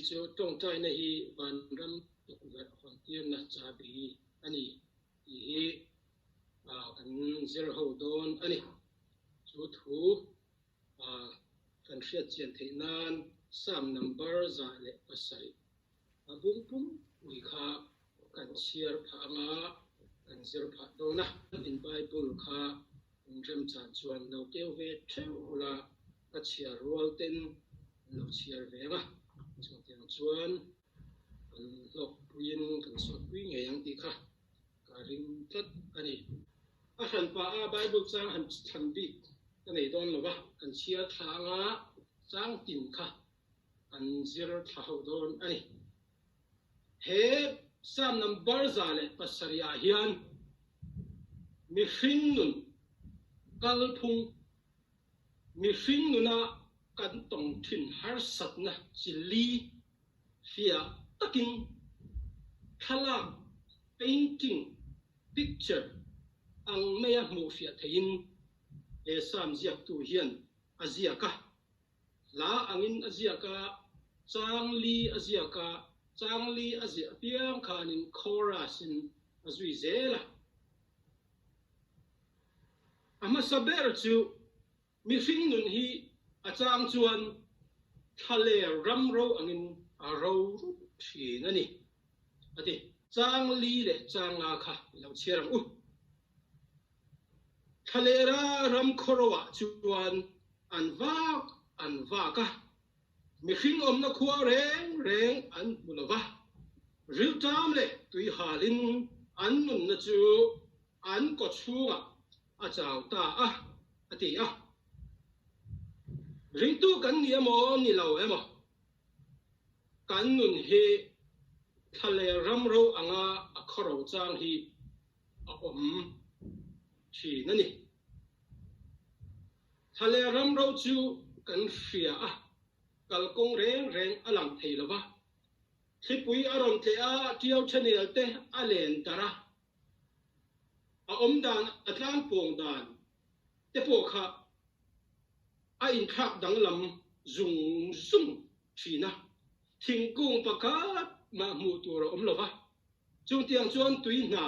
chu tawngtaina hi vanram tukverh hawntirna chabi a ni tih hi kan zir ho dawn a ni. Chu thu kan hriat chian theih nan Psalm number 107 a bung pum pui kha kan chhiar phah anga kan zir phah dawn a. In Bible kha in remchan chuan lo keu ve theuh ula ka chhiar rual ten an lo chhiar ve ang a, chutiang chuan kan hlawkpuiin kan sawtpui ngei ang tih kha ka ring tlat a ni. A hranpa a Bible chang han thlan bik ka nei dawn lo va, kan chhiar thla anga chang tin kha kan zir thla ho dawn a ni. He Psalm number 107 ah hian mihring nun kalphung, mihring nuna kan tawng thin harsatna chi li fiah takin thlalak, painting, picture, ang maia hmuh fiah theihin he Psalm ziaktu hian a ziak a. Hla angin a ziak a, chang li a ziak a, chang li a ziah apiang khanin chorus-in a zui zel a. A hmasa ber chu mihring nun hi a chang chuan thlaler ram ro angin a ro rup thin a ni, a ti. Chang li leh chang nga kha i lo chhiar ang u. Thlalera ram khawro-ah chuan an vak an vak a, mihring awmna khua reng reng an hmu lo va, rilṭam leh tuihalin an nunna chu an kawchhungah a chau ta a, a ti a. Ringtu kan ni emaw ni lo emaw, kan nun hi thlaler ram ro anga a khawro chang hi a awm thin a ni. Thla leh ram ro chu kan hria a, kalkawng reng reng a lang thei lo va. Thlipui a rawn tleh a, tiau channel te a len darh a, a awm dan a tlangpawng dan te pawh kha a inthlak danglam zung zung thin a, thingkung pakhat mah hmuh tur a awm lo va. Chutiang chuan tui hna,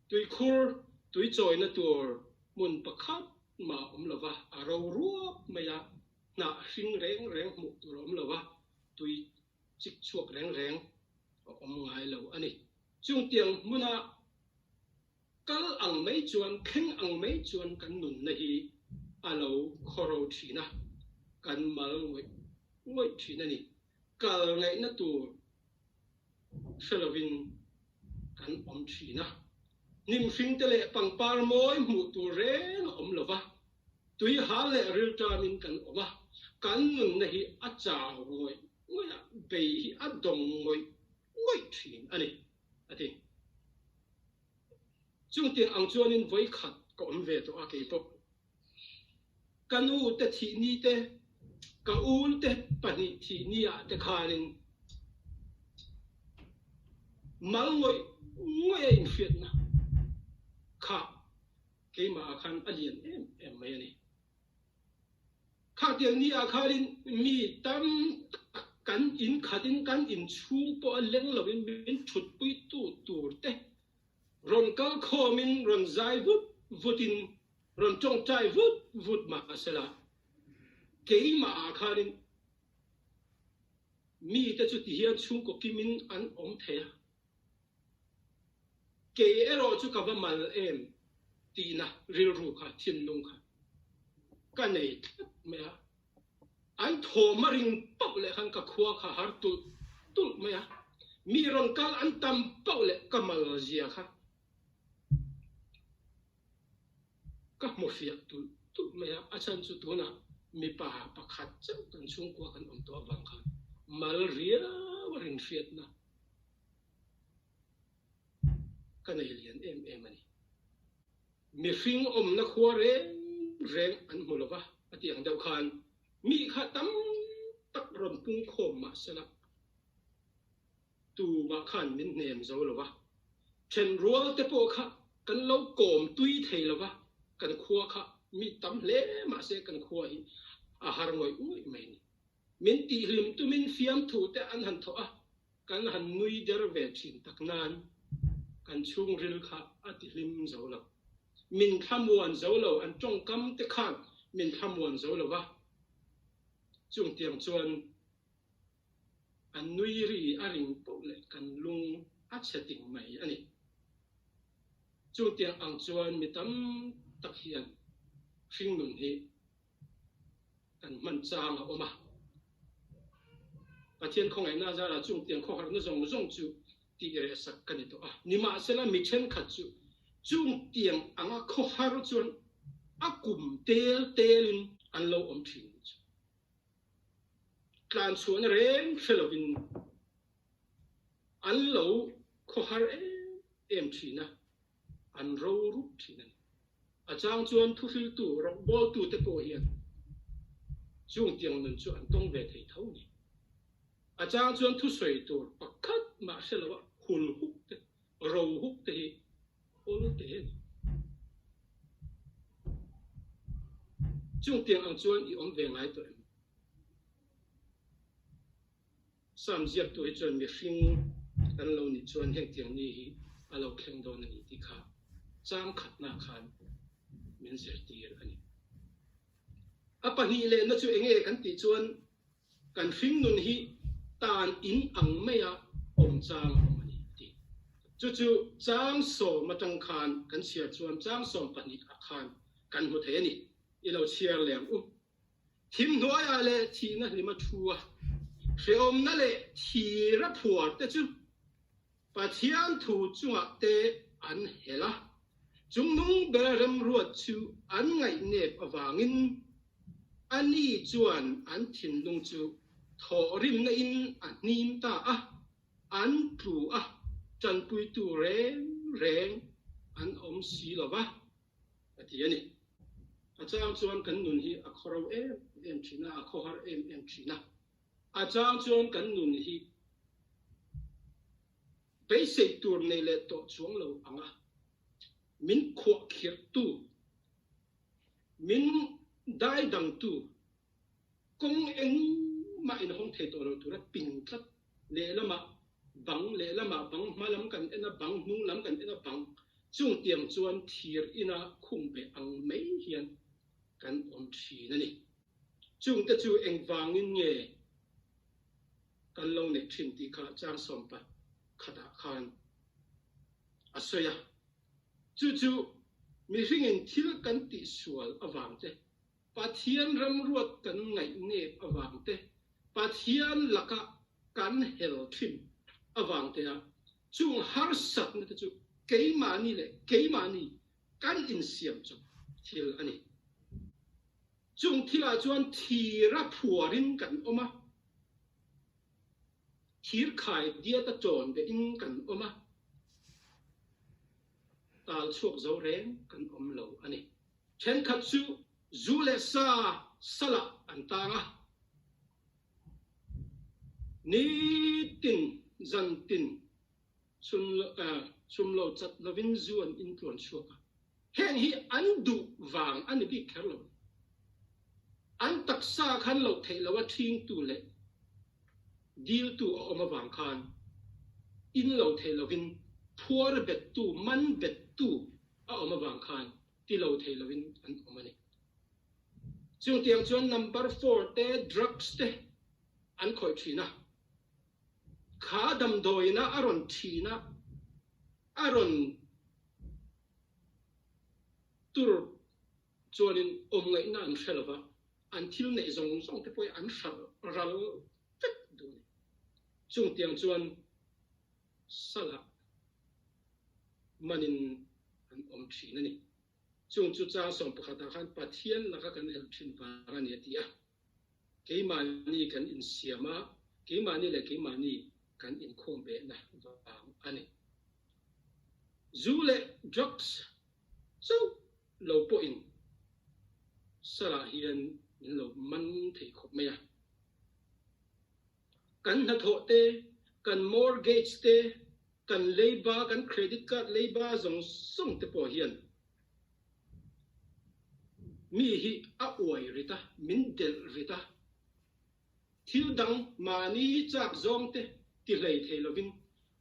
tui khur, tui chawina tur hmun pakhat mah a awm lo va, a ro ruap mai a, hnah hring reng reng hmuh tur a awm lo va, tui chik chhuak reng reng a awm ngai lo a ni. Chutiang hmuna kal ang mai chuan, thleng ang mai chuan kan nunna hi a lo khawro thin a, kan mal ngawih ngawih thin a ni. Kal ngaihna tur hre lovin kan awm thin a. Hnim hringte leh pangpar mawi hmuh tur reng a awm lo va, tui hal leh rilṭamin kan awm a, kan nunna hi a chau ngawih ngawih a, bei hi a dawng ngawih ngawih thin a ni, a ti. Chungtiang ang chuanin vawikhat ka awm ve tawh a keipawh. Ka nu te thih ni te, ka un te pahnih thih ni ah te khanin mal ngawih ngawih a inhriatna kha keimah ah khan a lian em em mai a ni. Khatiang ni ah khanin mi tam tak kan in khatin kan inchhung pawh a leng loin min thutpui tu tur te Rawn kal khawmin rawn zai vut vutin rawn tawngtai vut vut mah a sela, keimah ah khanin mite chu tihian chhungkaw kimin an awm thei a, kei erawh chu ka va mal em tihna rilru kha, thinlung kha ka nei tlat mai a. An thawm a ring pauh leh khan ka khua kha har tulh tulh mai a, mi rawn kal an tam pauh leh ka mal zia kha ka hmu fiah tulh tulh mai a, a chhan chu tunah mipa pakhat chauh kan chhungkua kan awm tawh avang khan mal riau a rinhriatna ka nei lian em em a ni. Mihring awmna khua reng reng an hmu lo va, a tih ang deuh khan mi kha tam tak rawn pung khawm mah sela tumah khan min hnem zo lo va, then rual te pawh kha kan lo kawm tui thei lo va, kan khua kha mi tam hle mah se kan khua hi a har ngawih ngawih mai a ni. Min tihhlim tumin fiamthu te an han thawh a, kan han nui der ve thin tak nain kan chhungril kha a tihlim zo lo. Min thlamuan zo lo, an tawngkam te khan min thlamuan zo lo va. Chungtiang chuan an nui ri a ring poh leh kan lung a chhe ting mai a ni. Chungtiang ang chuan mi tam tak hian hringnun hi kan hman chang a awm a. Pathian khawngaihna zarah chungtiang khawharna zawng zawng chu tih reh sak ka ni tawh a. Nimahsela mi thenkhat chu chungtiang anga khawhar chuan a kum tel telin an lo awm thin chu tlan chhuahna reng hre lovin an lo khawhar em em thin a, an ro rup thin a ni. A chang chuan thuhriltu, rawngbawltute pawh hian chungtiang nun chu an tawng ve thei tho ni. A chang chuan thusawi tur pakhat mah hre loa hul huk te, ro huk te hi awl te a ni. Chungtiang ang chuan i awm ve ngai tawh em? Sam ziaktu hi chuan mihring kan lo nih chuan hengtiang ni hi a lo thleng dawn a ni tih kha chang khatna khan min zirtir a ni. A pahnihna chu enge kan tih chuan Kan hringnun hi tan in ang maia awm chang a awm a ni a ti. Chu chu chang sawm atang khan kan chhiar chuan chang 12 ah khan kan hmu thei a ni. I lo chhiar leh ang u. Thim hnuaiah leh thihna hlima thu a hrehawmna leh thira phuar te chu Pathian thu chungah te an hel a, chungnung bera remruat chu an ngaihnep avangin ani chuan an thinlung chu thawhrimna in a hnim ta a, an tlu a, tanpuitu reng reng an awm si lo va, a ti a ni. A chang chuan kan nun hi a khawro em em thin a, a khawhar em em thin a. A chang chuan kan nun hi beisei tur nei leh tawh chuang lo ang a, min khuahkhirhtu, min daidangtu, kawng engmah inhawng thei tawh lo tura ping tlat, lehlamah bang, lehlamah bang, hma lam kan en a bang, hnung lam kan en a bang, chungtiang chuan thir ina khung beh ang mai hian kan awm thin a ni. Chungte chu engvangin nge kan lo neih thin tih kha chang 11 ah khan a sawi a. Chu chu mihringin thil kan tihsual avang te, Pathian ramruat kan ngaihnep avang te, Pathian laka kan hel thin avang te a chung harsatna te chu keimahni leh keimahni kan insiam chawp thil a ni. Chung thilah chuan thira phuarin kan awm a, thir khai diata tawn behin kan awm a, tal chhuak zo reng kan awm lo a ni. Thenkhat chu zu leh sa salah an tang a, nitin zantin chhum lo chat lovin zu an intluan chhuak a. Heng hi an duh vang a ni bik kher lo. An taksa khan loh theih loh a thingtu leh diltu a awm avang khan in lo theih lovin phuar bettu, man bettu a awm avang khan ti lo thei lovin an awm a ni. Chungtiang chuan number four te drugs te an khawih thin a. Kha damdawiina a rawn thin a, a rawn tur chuanin awm ngaihna an hre lova, an thil neih zawng zawng te pawh hi an hralh ral vek duh a ni. Chungtiang chuan salah manin an awm thin a ni. Chung chu chang 11 ah khan Pathian laka kan el thin vang a ni a ti a. Keimahni kan insiam a, keimahni leh keimahni kan inkhawm behna vang a ni. Zu leh drugs chauh lo pawhin salah hian min lo man thei khawp mai a. Kan hnathawh te, kan mortgage te, kan leiba, kan credit card leiba zawng zawng te pawh hian Mi hi a uai rit a, min delh rit a. Thil dang mahni chak zawng te ti hlei thei lovin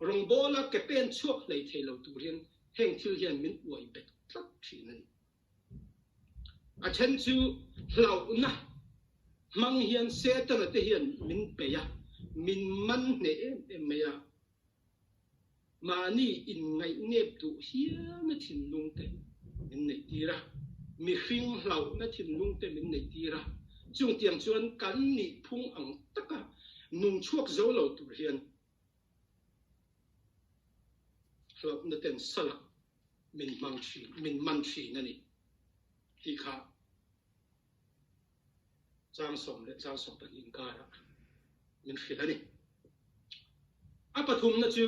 rawngbawla ke pen chhuak hlei thei lo tur hian heng thil hian min uai bet tlat thin a ni. A then chu hlauhna hmang hian Setana te hian min bei a, min man hneh em em mai a. Mahni inngaih nep duh hialna thinlung te min neih tir a, mihring hlauhna thinlung te min neih tir a, chungtiang chuan kan nih phung ang taka nung chhuak zo lo tur hian hlauhna ten salah min hmang thin, min man thin a ni tih kha Chang sawm leh chang 12 inkarah min hrilh a ni. A pathumna chu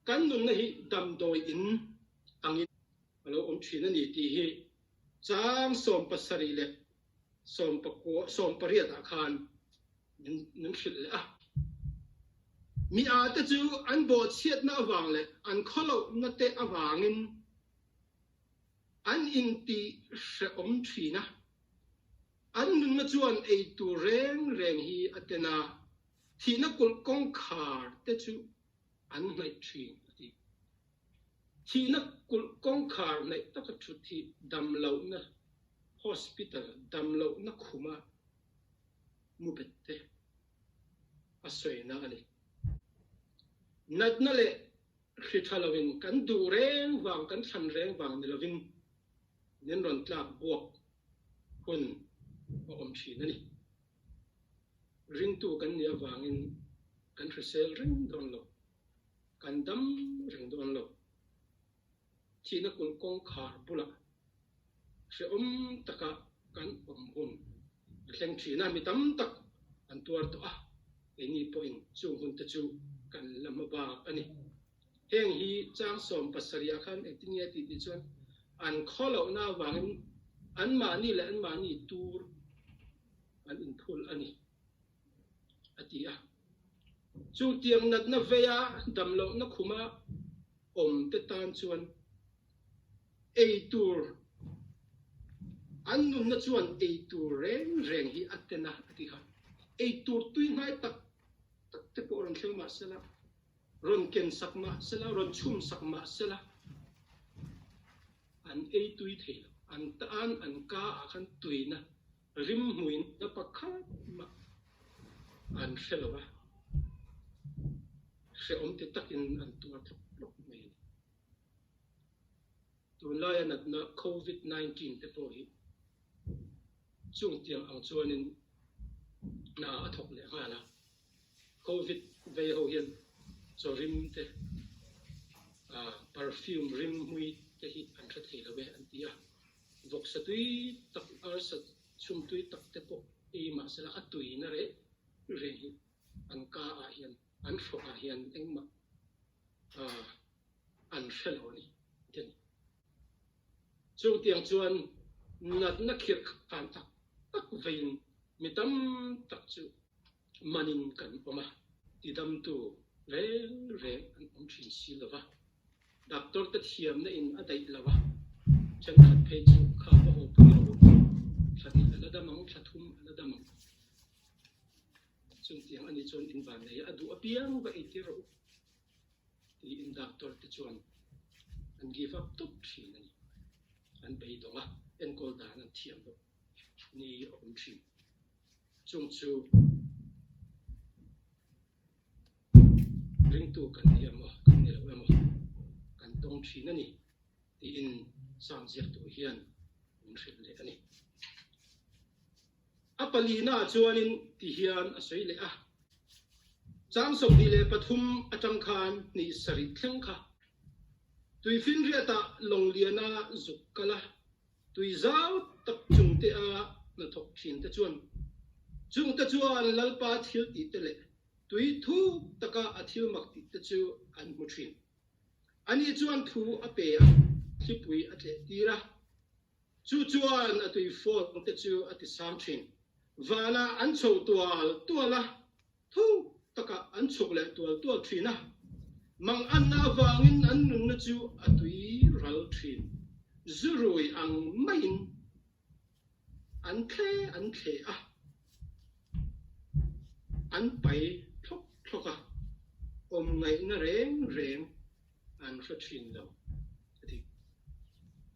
kan nunna hi damdawi in angin a lo awm thin a ni tih hi chang 17 leh 18 ah khan min hrilh leh a. Mi â te chu an bawhchhiatna avang leh an khawlohna te avangin An intih hrehawm thin a, an nunna chuan ei tur reng reng hi a ten a, thihna kulh kawngkhar te chu an hnaih thin a ti. Thihna kulh kawngkhar hnaih taka thut hi damlohna hospital, damlohna khuma mu bet te a sawina a ni. Natna leh Hri tha lovin kan duh reng vang, kan thlan reng vang ni lovin min rawn tlak buak hun a awm thin a ni. Ringtu kan nih avangin kan hrisel reng dawn lo, kan dam reng dawn lo. Thihna kulh kawngkhar bulah hrehawm taka kan awm hun a thleng thin a, mi tam tak an tuar tawh a, keini pawhin chung hun te chu kan la hma bak a ni. Heng hi chang 70 ah khan engtin nge tih tih chuan an khaw lohna avangin anmahni leh anmahni tur an inphul a ni a ti a. Chutiang natna veia damlohna khuma awm te tan chuan ei tur an nunna chuan ei tur reng reng hi a ten a, a ti kha. Ei tur tui hnai tak tak te pawh rawn thleng mah sela, rawn ken sak mah sela, rawn chhum sak mah sela, an ei tui thei lo. An tan an ka ah khan tuina rim hmuina pakhat mah an hre lo a. Hrehawm ti takin an tuar tlawk tlawk mai a ni. Tunlaia natna Covid 19 te pawh hi chungtiang ang chuanin hna a thawk leh nghal a. Covid vei ho hian chaw rim te, perfume rim hmui te hi an hre thei lo e an ti a. Vawksa tui tak, arsa chhum tui tak te pawh ei mahsela a tuina reh reng hi an ka ah hian, an hrawk ah hian engmah an hre lo a ni ti a ni. Chutiang chuan natna khirh khan tak tak veiin mi tam tak chu manin kan awm a, tidamtu reng reng an awm thin si lo va, doctor te thiamna in a daih lo a, thenkhat phei chu kha va haw pui rawh u, thla hnih a la dam ang, thla thum a la dam ang. Chungtiang a nih chuan in van nei a, a duh apiang va eitir rawh u tiin doctor te chuan an give up tawp thin a ni. An beidawng a, enkawl dan an thiam loh ni a awm thin. Chung chu ringtu kan ni emaw kan ni lo emaw kan tawng thin a ni tiin Psalm ziaktu hian min hrilh leh a ni. A palina ah chuanin ti hian a sawi leh a, Chang 23 atang khan hnih sarih thleng kha Tuifinriatah Lawngliana zuk kal a, tui zau tak chung te a hnathawk thin te chuan chung te chuan Lalpa thil tih te leh tui thuk taka a thil mak tih te chu an hmu thin. Ani chuan thu a pe a, thlipui a tleh tir a. Chu chuan a tui fawn te chu a ti sang thin. Vanah an chho tual tual a, tho takah an chhuk leh tual tual thin a. Mang anna avangin an nunna chu a tui ral thin. Zu rui ang maiin an thle an thle a. An pai thlawk thlawk a, awm ngaihna reng reng an hre thin lo a ti.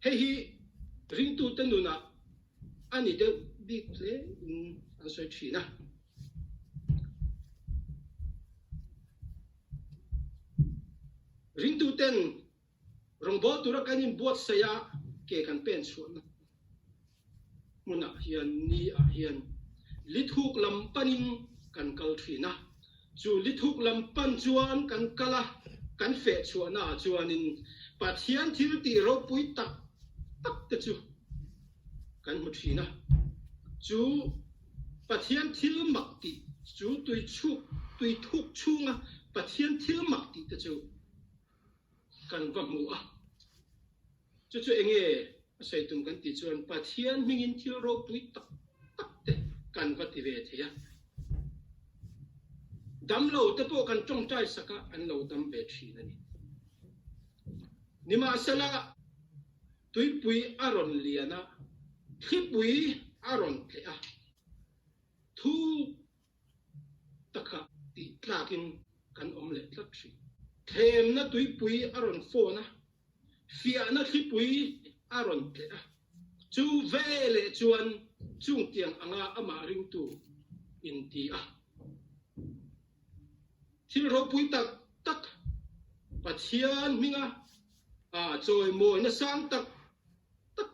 Hei hi ringtute nunah a ni deuh bik hle in an sawi thin a. Ringtuten Rawngbâwl tura kan inbuatsaih a, ke kan pen chhuahna hmunah hian ni ah hian lithuk lam panin kan kal thin a. Chu lithuk lam pan chuan kan kal a, kan feh chhuahna ah chuanin Pathian thil tih ropui tak tak te chu kan hmu thin a. Chu Pathian thil mak tih chu tui chhuk tui thuk chhunga Pathian thil mak tih te chu kan va hmu a, chu chu enge a sawi tum kan tih chuan Pathian hmingin thil ropui tak tak te kan va ti ve thei a, damlo te pawh kan tawngtai sak a, an lo dam ve thin a ni. Nimahsela, tuipui a rawn lian a, thlipui a rawn tleh a, thu taka tih tlakin kan awm leh tlat thin. Thlemna tuipui a rawn fawn a, fiahna thlipui a rawn tleh a, chu veleh chuan chungtiang anga amah ringtu inti a. Thil ropui tak tak Pathian hminga chawimawina sang tak tak,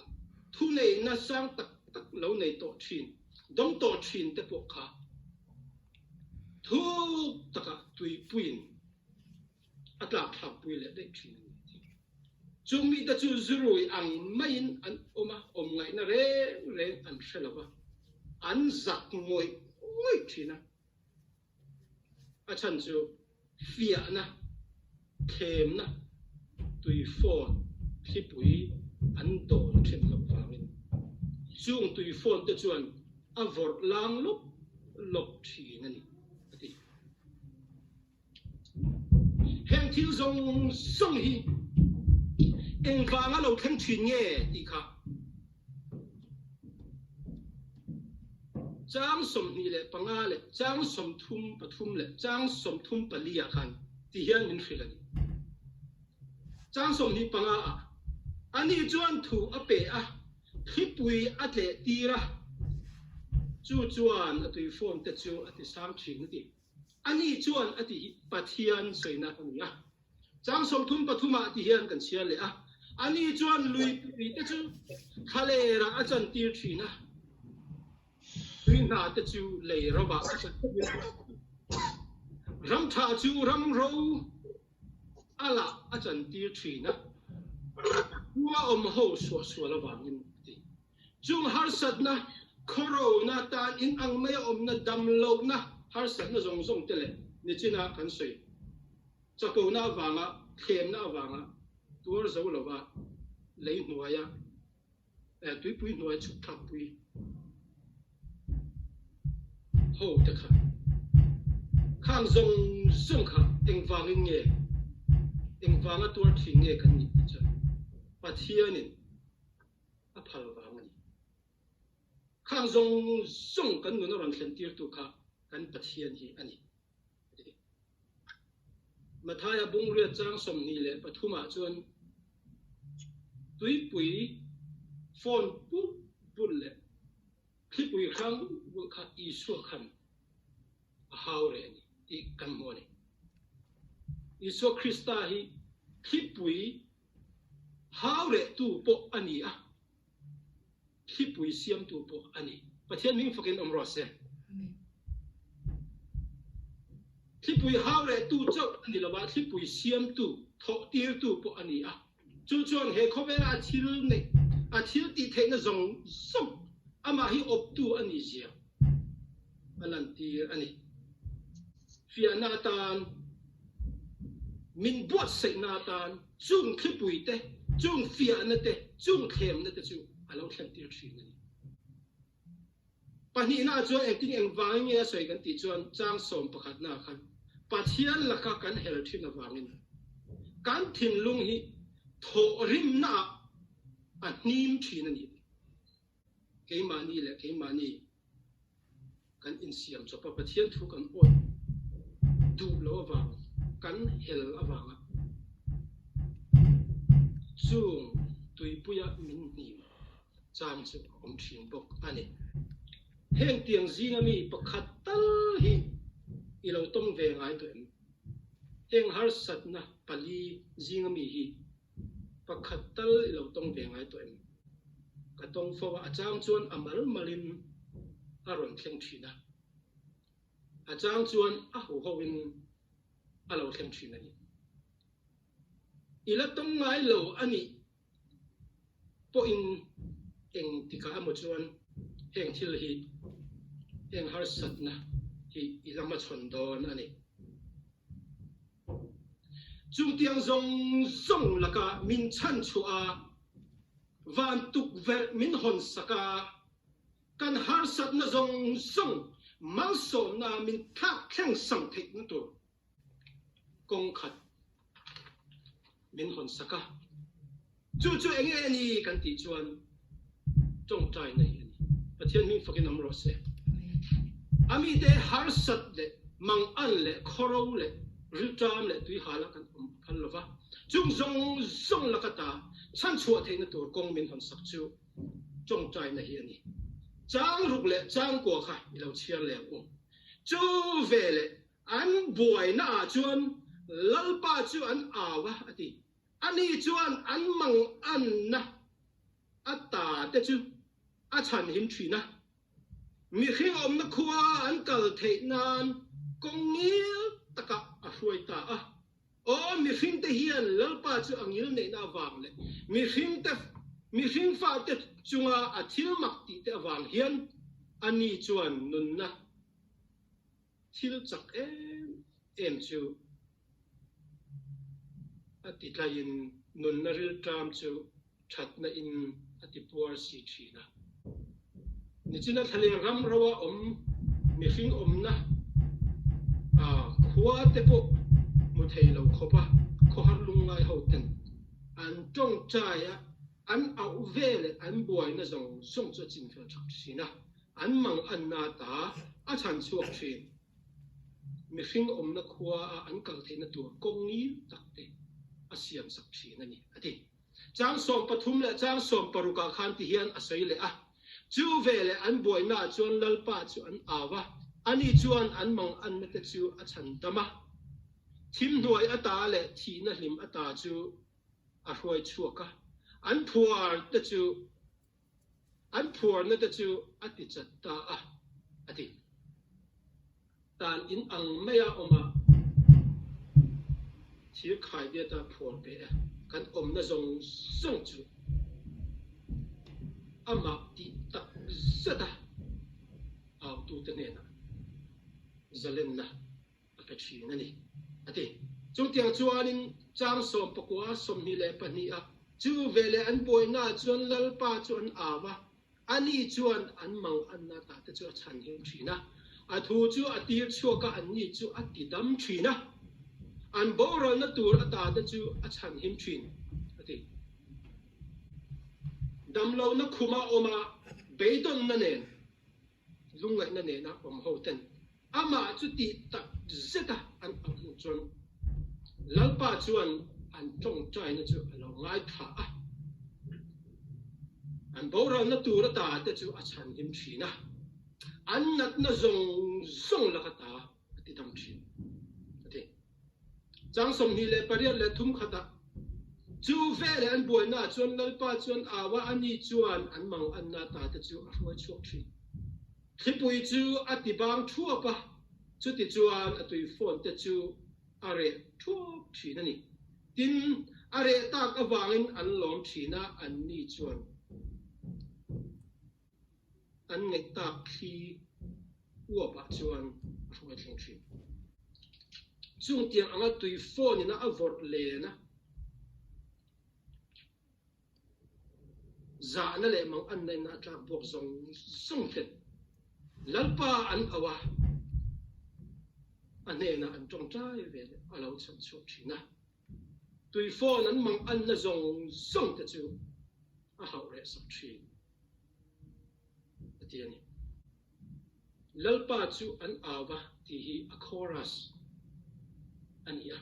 thuneihna sang tak tak lo nei tawh thin, dawng tawh thin te pawh kha thuk takah tuipuiin a tlak thlakpui leh daih thin a ni a ti. Chung mite chu zurui ang maiin an awm a, awm ngaihna reng reng an hre lo va, an zak ngawih ngawih thin a. A chhan chu fiahna, thlemna, tuifawn, thlipui an dawn thin loh vangin chung tuifawn te chuan a vawrh lang lawp lawp thin a ni, a ti. Heng thil zawng zawng hi engvanga lo thleng thin nge tih kha Chang 25 leh chang 33 leh chang 34 ah khan ti hian min hrilh a ni. Chang 25 ah ani chuan thu a pe a, thlipui a tleh tir a, chu chuan a tuifawn te chu a ti sang thin a ti. Ani chuan a ti hi Pathian sawina a ni a. Chang 33 ah ti hian kan chhiar leh a. Ani chuan luipui te chu thlalerah a chantir thin a, tui hna te chu lei rovah a chantir a. Ram tha chu ram ro a lah a chantir thin a, khua awm ho suahsual avangin a ti. Chung harsatna, khawrona tan inang mai a awmna, damlohna harsatna zawng zawng te leh nichina kan sawi chakona avanga, thlemna avanga tuar zo lova lei hnuaia tuipui hnuai chhuk thlakpui ho te kha khang zawng zawng kha engvangin nge, engvanga tuar thin nge kan nih tih chuan Pathianin a phal vang a ni. Khang zawng zawng kan nun a rawn thlen tirtu kha kan Pathian hi a ni, a ti. Mathaia bungriat chang 23 ah chuan tuipui phone pulh pulh leh thlipui hrang bulh kha Isua khan a hau reh a ni tih kan hmu a ni. Isua Krista hi thlipui Hau rehtu pawh a ni a, thlipui siamtu pawh a ni. Pathian hming fakin awm rawh se. Thlipui hau rehtu chauh a ni lova, thlipui siamtu, thawhtirtu pawh a ni a. Chu chuan he khawvela a thil neih, a thil tih theihna zawng zawng amah hi awptu a nih zia a lantir a ni. Fiahna atan, min buatsaihna atan chung thlipui te, chung fiahna te, chung thlemna te chu a lo thlentir thin a ni. Pahnihna chuan engtin engvangin nge a sawi kan tih chuan chang sawm pakhatna khan Pathian laka kan hel thin avangin kan thinlung hi thawhrimnaah a hnim thin a ni. Keimahni leh keimahni. Kan insiam chawp a, Pathian thu kan awih duh lo avang, kan hel avanga chung tuipuia min hnim chang chu a awm thin bawk a ni. Heng tiang zinga mi pakhat tal hi i lo tawng ve ngai tawh em? Heng harsatna pali zinga mi hi Pakhat tal i lo tawng ve ngai tawh em? Ka tawng fo a, a chang chuan a mal malin a rawn thleng thin a, a chang chuan a ho hoin a lo thleng thin a ni. I la tawng ngai lo a nih pawhin eng tikah emaw chuan heng thil hi, heng harsatna hi i la hmachhawn dawn a ni. Chutiang zawng zawng lakah min chhan chhuah a, van tukverh min hawn sak a, kan harsatna zawng zawng malsawmna min thlak thleng sang theihna tur kawng khat min hawn sak a. Chu chu enge a ni kan tih chuan tawngtaina hi a ni. Pathian hming fakin awm rawh se. A mite harsat leh mangan leh khawro leh rilṭam leh tuihala kan awm phal lo va, chung zawng zawng laka ta chhanchhuah theihna tur kawng min hawn sak chu tawngtaina hi a ni. Chang ruk leh chang kua kha i lo chhiar leh ang u. Chu veleh an buaina ah chuan Lalpa chu an au a, a ti. Ani chuan an manganna a ta te chu a chhanhim thin a, mihring awmna khua an kal theih nan kawng ngil takah a hruai ta a. Aw, mihringte hian Lalpa chu a ngil neihna avang leh mihringte mihring fate chunga a thil mak tihte avang hian ani chuan nunna thil chak em em chu A ti tlaiin nunna rilṭam chu ṭhatna in a ti puar si ṭhin a. Nichina thlaleng ram roa awm mihring awmna khua te pawh hmu thei lo khawp a khawhar lungngai ho ten an ṭawngṭai a, an auh ve leh an buaina zawng zawng chu a chinfel ṭhak ṭhin a, an mang anna ta a chhan chhuak ṭhin. Mihring awmna khua a an kal theihna tur kawng ngil tak te a siam sak thin a ni, a ti. Chang 13 leh chang 16 ah khan ti hian a sawi leh a, Chu veleh an buaina ah chuan Lalpa chu an au a, ani chuan an mang anna te chu a chhan dam a, thim hnuai ata leh thihna hlim ata chu a hruai chhuak a, an phuar te chu An phuarna te chu a ti chat ta a, a ti. Tan in ang maia awm a, thir khai biata phuar pe e, kan awmna zawng zawng chu amah tih tak zet a autute hnenah zalenna a pe thin a ni, a ti. Chutiang chuanin chang 19 22 a chu veleh an buainaah chuan Lalpa chu an au a, ani chuan an mang anna tah te chu a chhan him thin a, a thu chu a tir chhuak a, anni chu a ti dam thin a, an boralna tur ata te chu a chhan him thin, a ti. Damlohna khuma awma beidawnna nen Lungngaihna nena awm ho ten amah chu tih tak zeta an auh hmuh chuan Lalpa chuan an tawngtaina chu a lo ngaithla a, an boralna tur ata te chu a chhanhim thin a, an natna zawng zawng lak ata a ti dam thin, a ti. Chang 28 leh thum khatah, Chu veleh an buainaah chuan Lalpa chuan au a, ani chuan an mang anna ta te chu a hruai chhuak thin. Thlipui chu a ti bang thuap a, chuti chuan a tui phone te chu a reh thuap thin a ni. Tin, a reh tak avangin an lawm thin a, anni chuan An ngaih tak thli uapah chuan a hruai thleng thin. Chung tiang anga tui phone ina a vawrh len a, zahna leh mang anna ina a tlak buak zawng zawng ten Lalpa an auh a, a hnenah an tawngtai ve leh a lo chhan chhuak thin a. Tui phone an mang anna zawng zawng te chu a hauh reh sak thin a ti a ni. Lalpa chu an au va tih hi a chorus a ni a.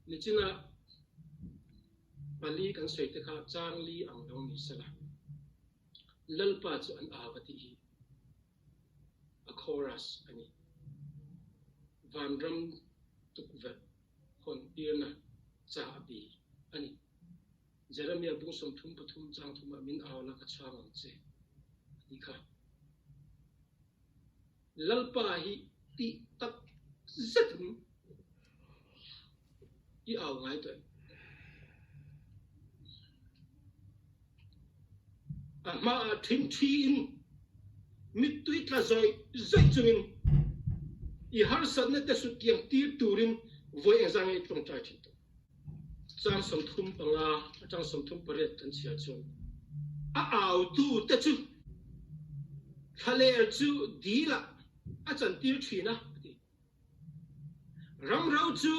Nichina pali kan sawi te kha chang li ang lo ni sela, Lalpa chu an au va tih hi a chorus a ni. Vanram tukverh hawn tirna cha a bi a ni. Jeremia bung 33 chang thumah min au la ka chhang ang che a ti kha. Lalpa hi tih tak zetin i au ngai tawh em? A hmaah ṭhingṭhiin mittui tla zawih zawih chungin i harsatna te sutkiang tir turin vawi engzah nge i tlawngṭai ṭhin tawh? Chang 35 atang 38 kan chhiar chuan a autu te chu thlaler chu dilah a chantir thin a, a ti. Ramro chu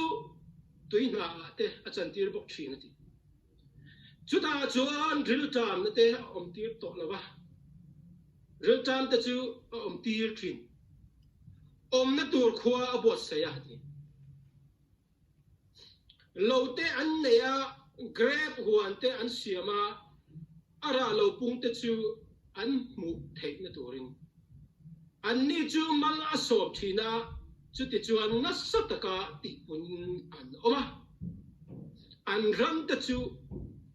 tui hnaah te a chantir bawk thin a ti. Chutah chuan rilṭamna te a awmtir tawh lo va, rilṭam te chu a awmtir thin. Awmna tur khua a buatsaih a, a ti. Lo te an nei a, grep huan te an siam a, a rah lo pung te chu an hmuh theihna turin. Anni chu mal a sawp thin a, chutichuan nasa taka tihpunin an awm a, an ram te chu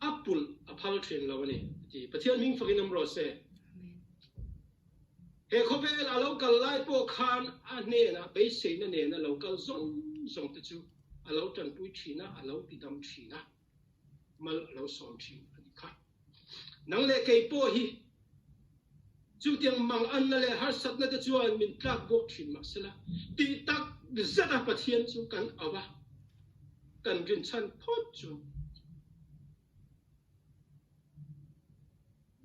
a pulh a phal thin lo a ni, a ti. Pathian hming fakin awm rawh se. He khawvel a lo kal lai pawh khan a hnenah beiseina nena lo kal zawng zawng te chu a lo tanpui thin a, a lo tidam thin a, mal a lo sawm thin a ni kha. Nang leh kei pawh hi chutiang manganna leh harsatna te chuan min tlak buak thin mahsela tih tak zet a Pathian chu kan au a, kan rinchhan phawt chuan.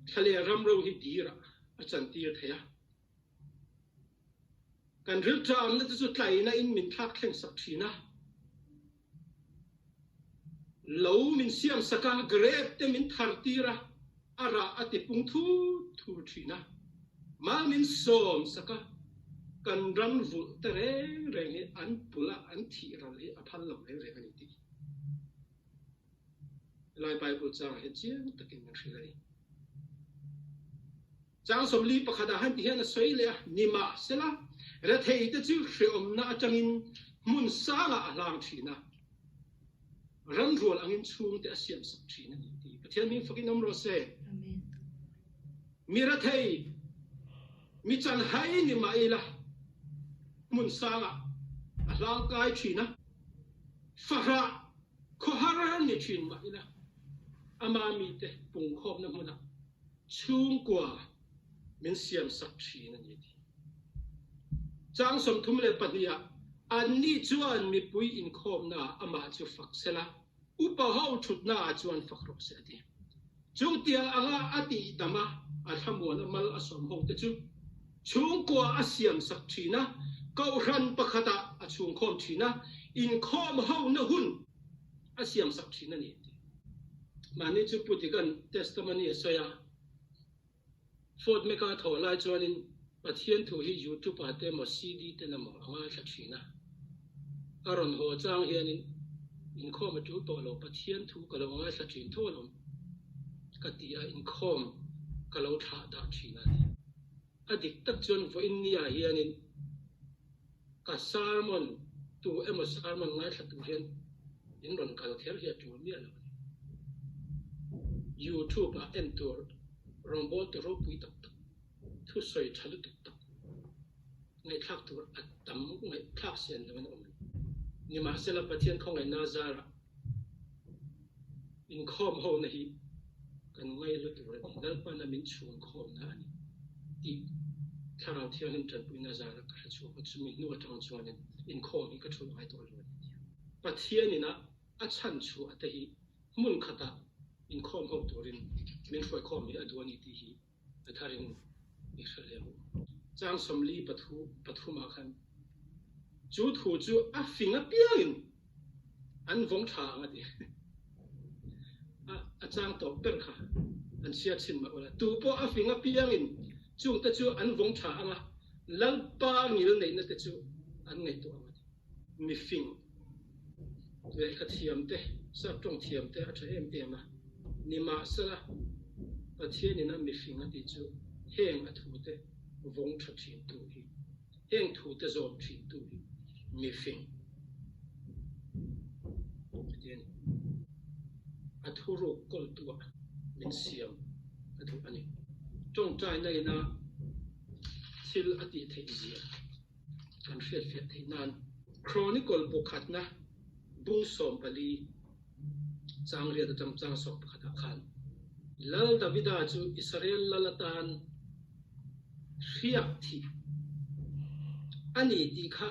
Thla leh ramro hi dirah a chantir thei a. Kan rilṭamna te chu tlaina in min thlak thleng sak ṭhin a. Lo min siam sak a, grape te min thar tir a, a rah a ti pung thur thur ṭhin a. Mal min sawm sak a, kan ram vulh te reng reng hi an pulh a, an thih ral hi a phal lo reng reng a ni tih. Helai Bible changah hian chiang takin min hrilh a ni. Chang 41 ah han ti hian a sawi leh a, Nimahsela, retheite chu hreawmna atangin hmun sangah a hlang thin a, ramrual angin chhungte a siamsak thin a ni ti. Pathian hming fakin awm rawh se. Amen. Mi rethei, mi chanhai ni mah ila, hmun sangah a hlangkai thin a, fahrah Khawhar ni thin mah ila, ama mite pungkhawmna hmunah chhungkua min siamsak thin a ni a ti. Chang 32 ah, Anni chuan mipui inkhawmnaah amah chu fak sela, upa ho thutnaah chuan fak rawh se a ti. Chutiang anga a tihdam a, a thlamuan a mal a sawm ho te chu chhungkua a siamsak thin a, kohhran pakhatah a chhungkhawm thin a, inkhawm hona hun a siamsak thin a ni a ti. Mahni chu Pu Dikan testimony a sawi a, Fort Mecca thawh lai chuanin Pathian thu hi YouTube ah te emaw CD ten emaw a ngaithla thin a. A rawn haw chang hianin inkhawm a tul tawh lo, Pathian thu ka lo ngaithla thin tho alawm ka ti a, inkhawm ka lo thlah dah thin a ni. A dik tak chuan vawiin nia hianin ka sermon tu emaw sermon ngaithla tur hian in rawn kal kher hi a tul miah lo a ni. YouTube ah en tur rawngbawltu ropui tak tak, thusawi tha lutuk tak ngaihthlak tur a tam ngaihthlak sian lo in a awm. Nimahsela Pathian khawngaihna zarah inkhawm hona hi kan ngaihlu tur a ni, Lalpana min chhungkhawmna a ni tih Thlarau Thianghlim tanpuina zarah ka hre chhuak a, chumi hnu atang chuanin inkhawm hi ka thulh ngai tawh lo a ni tih a. Pathian ina a chhan chhuah te hi hmun khatah inkhawm ho turin min hruaikhawm hi a duh a ni tih hi a tharin i hre leh ang u. Chang 43 ah khan chu thu chu a fing apiangin an vawng tha ang a ti. A chang tawp ber kha an chhiar chhin mah ula. Tu pawh a fing apiangin chungte chu an vawng tha ang a. Lalpa ngilneihna te chu an ngaihtuah ang a ti. Mifing lehkha thiam te, sap tawng thiam te a tha em em a, nimahsela Pathianin a mifing a tih chu heng a thute vawng tha thin tu hi, heng thute zawm thin tu hi mifing a ti a ni. A thuruk kawltuah min siam a duh a ni. Tawngtaina ina thil a tih theih zia kan hriatfiah theih nan Chronicle bukhatna bung 14 chang riat atang chang 11 ah khan Lal Davida chu Israel lal atan hriak thih a ni tih kha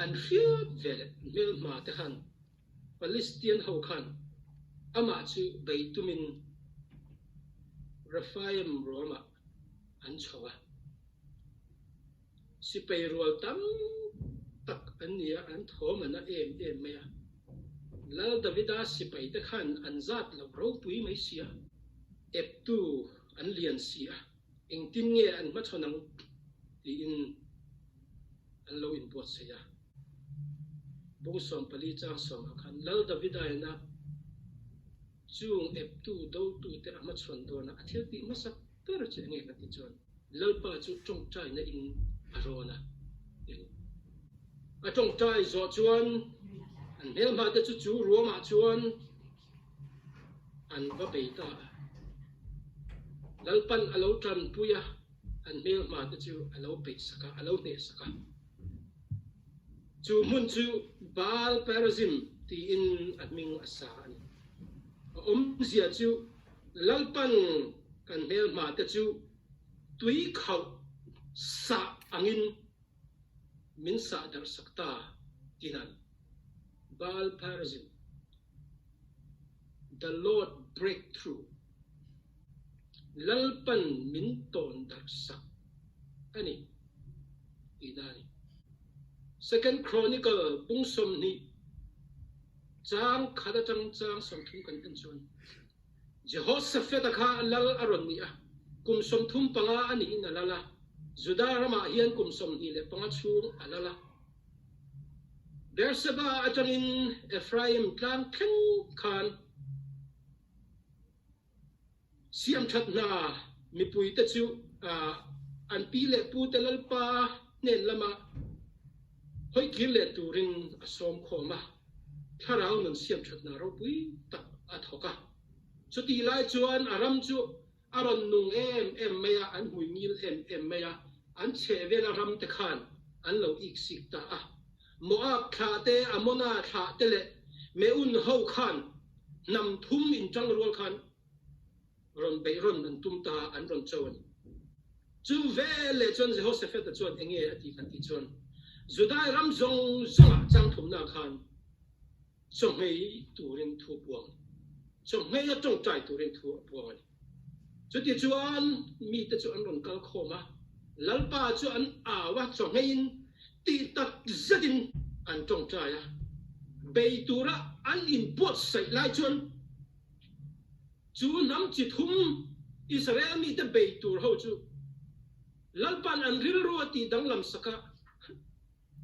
an hriat veleh hmelhma te khan Palestine ho khan amah chu bei tumin Rephaim ruamah an chho a. Sipai rual tam tak an ni a, an thawm a na em em mai a. Lal Davida sipaite khan an zat lo ropui mai si a, eptu an lian si a, engtin nge an hmachhawn ang tiin an lo inbuatsaih a. Bung 14 chang sawmah khan Lal Davida ina chung eptu dotute a hmachhawn dawn a, a thil tih hmasa ber chu enge ka ti chuan Lalpa chu tawngtaina in a rawn a ti. A tawngtai zawh chuan an hmelhma te chu chu ruamah chuan an va bei ta a. Lalpan a lo tanpui a, an hmelhma te chu a lo peih sak a, a lo hneh sak a. Chu hmun chu Baal Perazim tiin a hming a sa a ni. A awmzia chu Lalpan kan hmelhma te chu tui khauh sah angin min sah darh sak ta tiin a ni. Baal Perazim, The Lord Breakthrough, Lalpan min tawn darh sak a ni tihna a ni. Second Chronicle bung 20 chang khat atang chang 30 kan en chuan Jehoshaphat-a kha lal a rawn ni a, kum 35 a niin a lal a, Juda ramah hian kum 25 chhung a lal a. Beersheba atangin Ephraim tlang thleng khan Siamthat hna mipuite chu an pi leh pute Lalpa hnen lama hawikir leh turin a sawm khawm a, thlarau nun siamthat hna ropui tak a thawk a. Chutih lai chuan a ram chu a rawn nung em em mai a, an hmui ngil em em mai a, an chhehvela ramte khan an lo iksik ta a. Moab thlah te, Amona thlah te leh Meun ho khan hnam thum inṭang rual khan rawn beih rawn an tum ta a, an rawn cho a ni. Chu veleh chuan Jehoshaphat-a chuan eng nge a tih kan tih chuan, Judai ram zawng zawngah changthumna khan chawhmei turin thu puang a ni. Chawhmei a tawngtai turin thu a puang a ni. Chutichuan mite chu an rawn kal khawm a, Lalpa chu an au a, chawhmeiin tih tak zetin an tawngtai a. Bei tura an inbuatsaih lai chuan chu hnam chi thum Israel mite bei tur ho chu Lalpa'n an rilru a tih danglam sak a,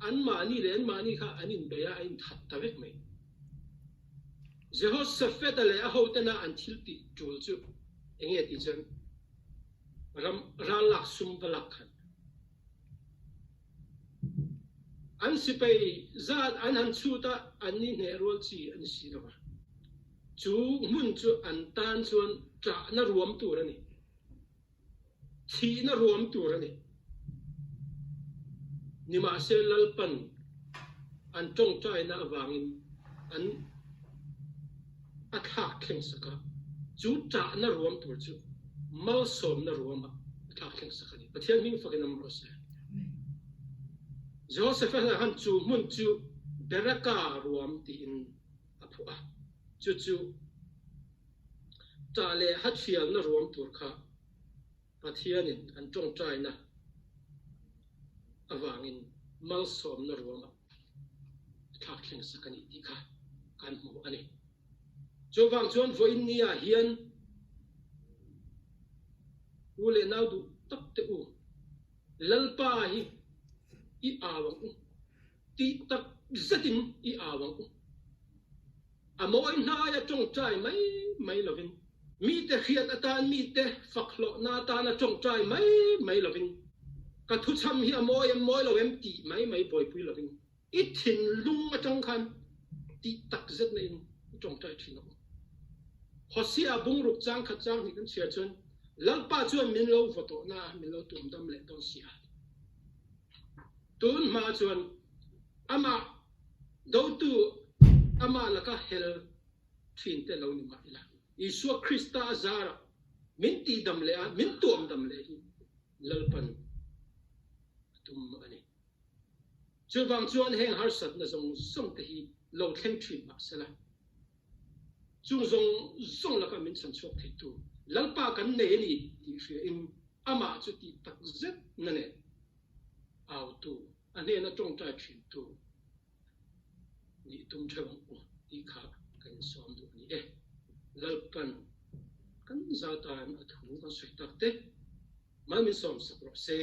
Anmahni leh anmahni kha an inbei a, a inthat ta vek mai. Jehoshaphat-a leh a hotena an thil tih tul chu eng nge tih chuan ram ral lak sum va lak khan an sipai zat an han chhut a, an ni hneh rual chi a ni si lo va. Chu hmun chu an tan chuan ṭahna ruam tur a ni. Thihna ruam tur a ni. Nimahse Lalpan an tawngtaina avangin an a thlak thleng sak a, chu ṭahna ruam tur chu malsawmna ruamah a thlak thleng sak a ni. Pathian hming fakin awm rawh se. Joseph-a khan chu hmun chu Beraka ruam tiin a phuah a, chu chu Ṭah leh hathialna ruam tur kha Pathianin an ṭawngṭaina avangin malsawmna ruamah a thlak thleng sak a nih tih kha kan hmu a ni. Chuvang chuan vawiin nia hian u leh nau duh tak te u. Lalpa hi i au ang u, tih tak zetin i au ang u. A mawi hnaia tawngtai mai mai lovin, mite hriat atan mite fak hlawhna atana tawngtai mai mai lovin, ka thuchham hi a mawi em mawi lo em tih mai mai buaipui lovin, I thinlung atang khan tih tak zetna in i tawngtai thin ang u. Hosea bungruk chang khat chang hnih kan chhiar chuan Lalpa chuan min lo vaw tawh na a, min lo tum dam leh dawn si a. Tun hma chuan amah dotu amah laka hel thin te lo ni mah ila, Isua Krista a zarah min tihdam leh a, min tuam dam leh hi Lalpan a tum a ni. Chuvang chuan heng harsatna zawng zawng te hi lo thleng thin mah sela, chung zawng zawng lakah min chhan chhuak theitu Lalpa kan nei a ni tih hriain amah chu tih tak zet na nen autu, a hnena tawngtai thintu nih tum theuh ang u tih kha ka insawm duh a ni e. Lalpan kan zatan a thu kan sawi tak te mal min sawmsak rawh se.